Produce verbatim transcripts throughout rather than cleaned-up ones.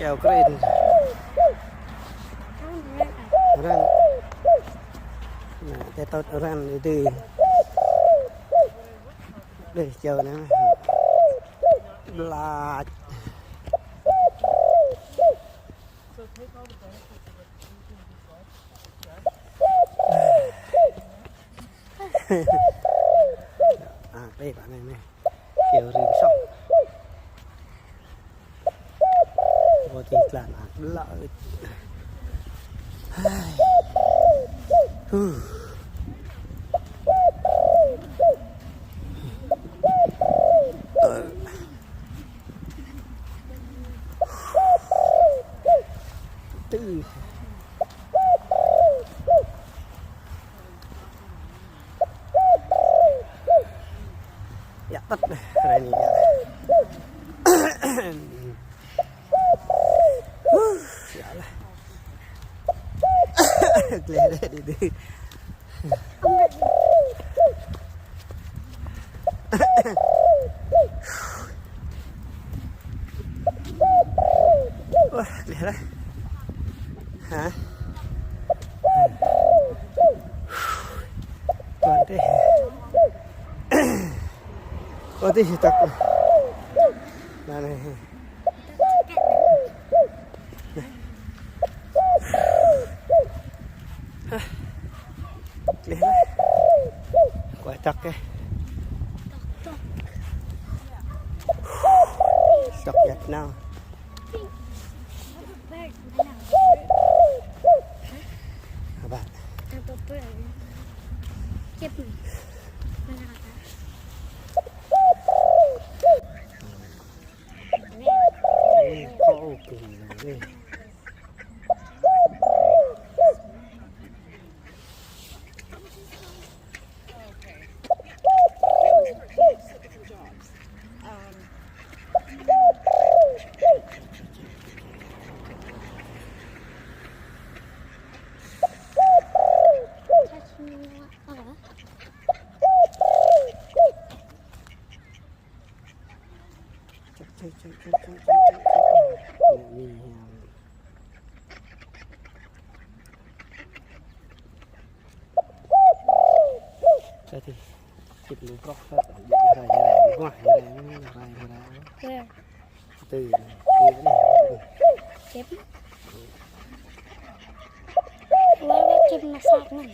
Keo kren. Răng. Nă, tơtôt răng đi đi. Đi, čeo nă. Blah. À, đây bạn này này. Keo rĭm sŏng. Ƀu tĭng tlan ăt lăi. Hai. Huh. Tư. Yă, tăt, rai ni yă. Yă lah. Gleh deh đi đi. Wah, gleh lah. Hă? Tuan deh. Ơ, tih, tăk. Nă, nă. Hă. Gleh lah. Kuai tăk kơ. Tăk yăt nao. Apa? Apa bird? Kep. Mana kata? Tadi, kita mau prok, rai, rai, rai, rai. Where? Tư, tư, tư. Kep. Where, where kep masak năn?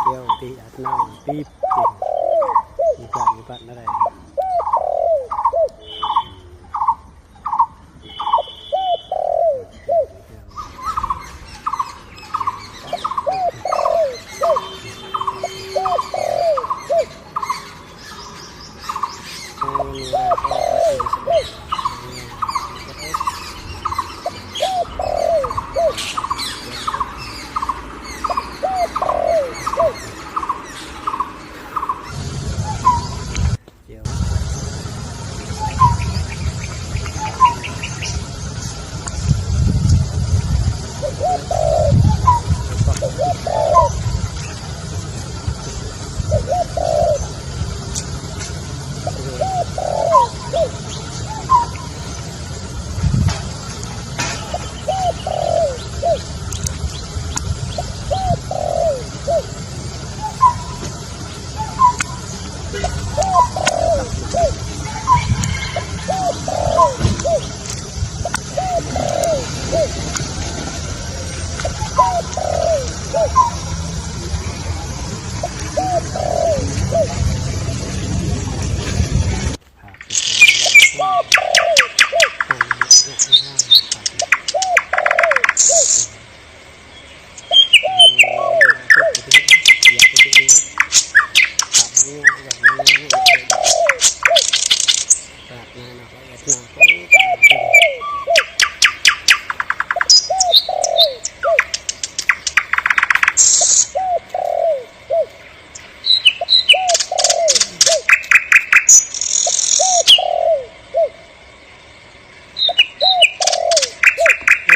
Keo ti atnang pip ti. Ibat, ibat na rai.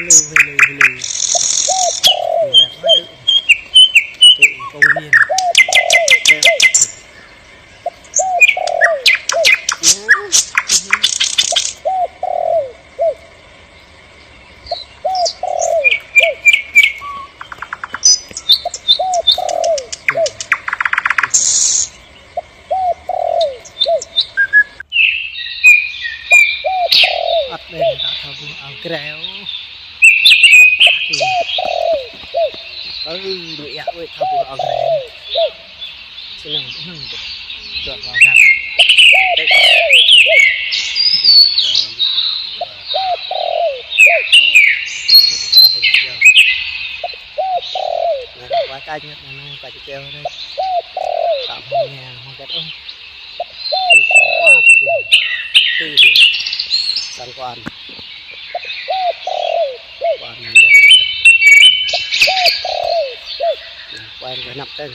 Hello, hello, hello. Công viên. Ăt đen ta thâo ƀuh ao kreo. Ơ, ñu yak ơi thâo ƀuh ao kreo. Senang, senang tuh. Tuh, tuh, tuh. Nah, qua canh, qua canh keo đây. Tạm thời nhà, hoa cát ơi. Ui, sang quan. Ui, ui. Sang quan. Quan yang đông. Quan cái nắp tên.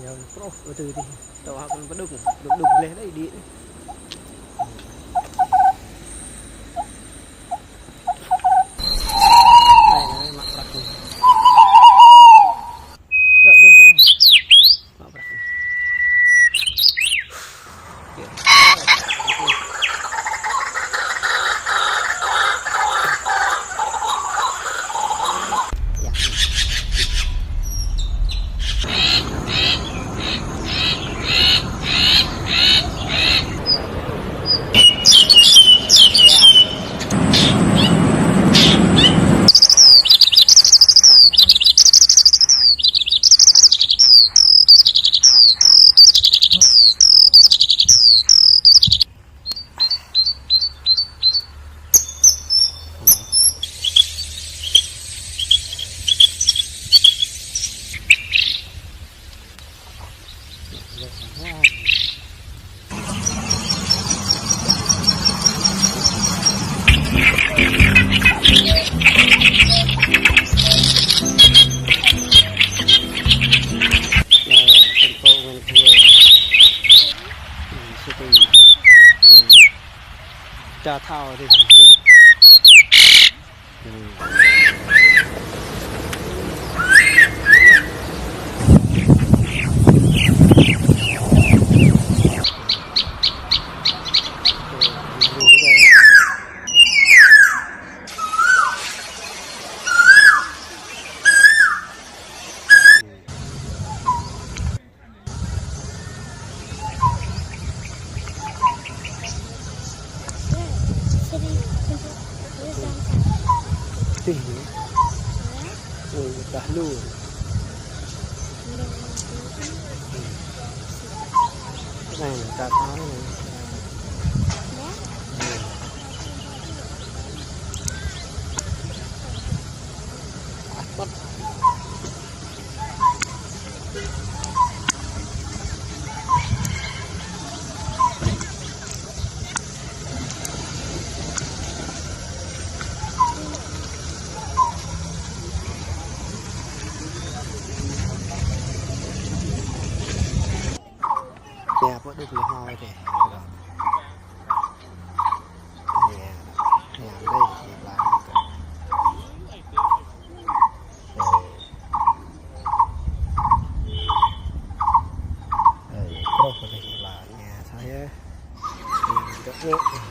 Yơh, pruh, ơ, tui tih. Tơl hăp anŭn pơđŭk, đŭk đŭk gleh đơi đĭ. Anai, anai, mă prăk anai. Đŏk đeh anai. Mă prăk anai. Thành phố Ngàn Thuê. City. Chả thao thì Tih. Ui, dah lu. Anai, ta thâo anai. Apot. Ih, mơ̆ hmâo ih. Nè, nè, dih, ih, pla anai kơ. Ơ. Ơ, krôh kơ dih, ih, pla anai, sa yơh. Nè, dih, dih.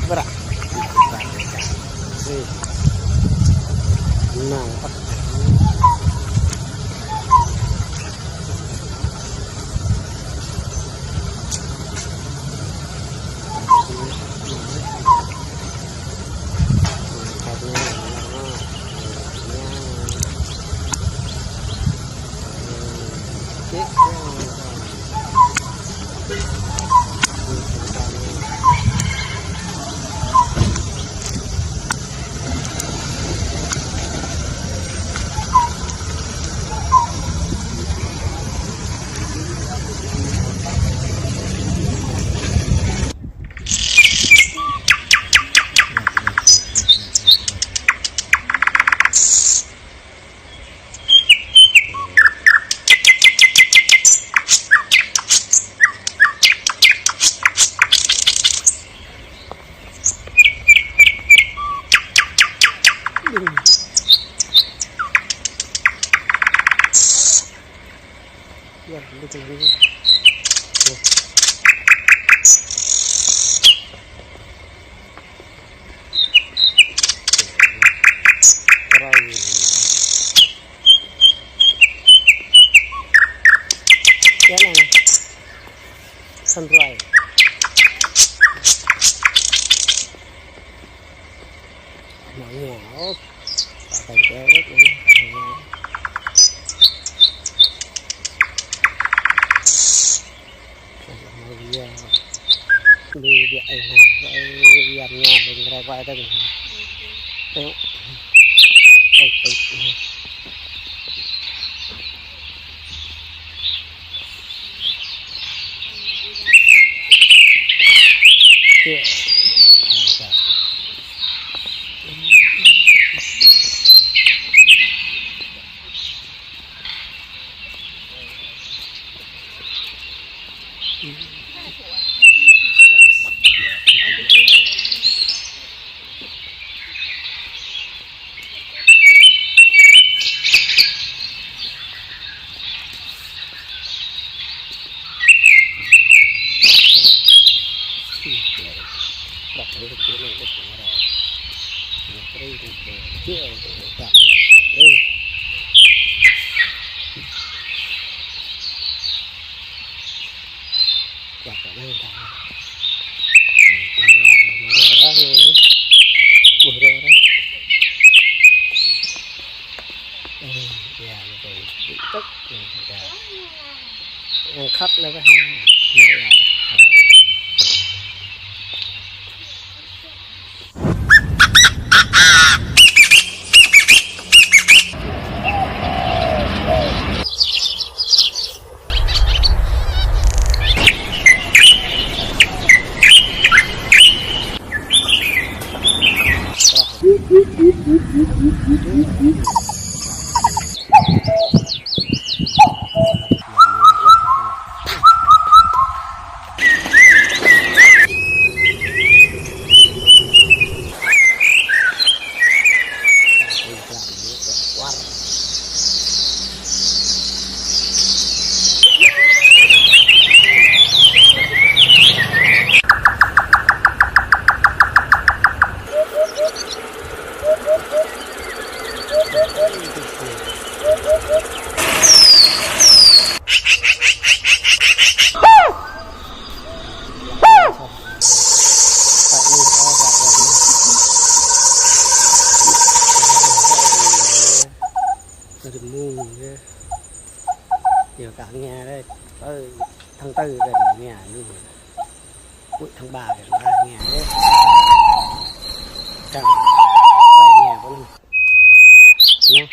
Brak. Ih. Nang, Pak. Sunrise. Mă ngă ôh. Pă kơ čơ rơ̆k anai. Mă ngă. Đi biă anai. Ơ, yam ngă ring rai kuai tơ̆ng. Ơ. Ơ, ơ. Yang khăp lĕ bơh. Rơmung yơh. Yua kơ ngă lĕ, ơ, tháng tư kơ ngă lu. Ui, tháng ba kơ ngă lĕ. Kăng, phải ngă Nhé.